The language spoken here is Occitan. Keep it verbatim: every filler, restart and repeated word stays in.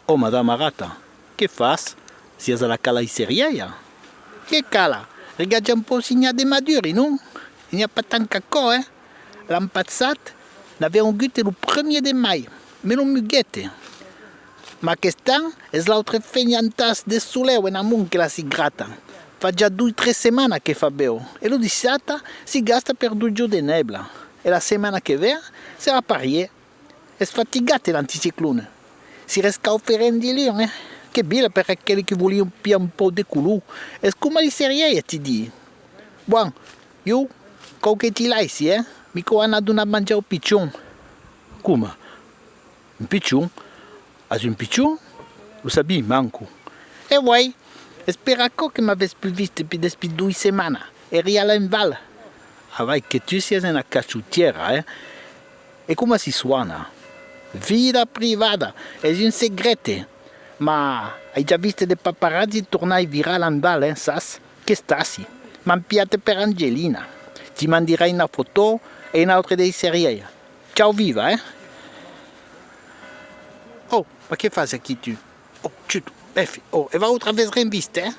Oh, madama Rata, que fas? Siás a la cala Isserièia? Que cala? Regarja un pauc si n'i a de maduri, non? I n'i a pas tant qu'aquò, eh? L'an passat, n'avèm agut lo premier de mai, me lo muguèt. Ma aquest an, es l'autre fenhantàs de solèu en amont que la si grata. Fa ja doi tres setmanas que fa bèu, e lo dissabta si gasta per doi jorns de nèbla. E la setmana que ven, serà parièr. Es fatigat, l'anticiclon. Si rescauferem diluns, eh? Que vila per aqueli que volián pilhar un pauc de color. Es coma l'Isserièia, ti di. Bon, ieu, cau que ti laissi, eh? Mi cau anar donar manjar au pichon. Coma? Un pichon? As un pichon? Lo sabi manco. E uèi, es per aquò que m'avètz pus vist despí, despí doi setmanas. Èri a l'enval. Avai que tu siás ena cachotièra, eh? E coma si sòna? Vida privada, es un secret. Ma ai ja vist de paparazzi tornar e virar a l'enval, eh, sas? Qu'estàs-i. M'an pilhat per Angelina. Ti mandirai una fotò e una autra d'Isserièia. Ciao viva, eh? Oh, ma que fas aquí tu? Oh, chut, efi, oh, e vautres avètz ren vist, eh?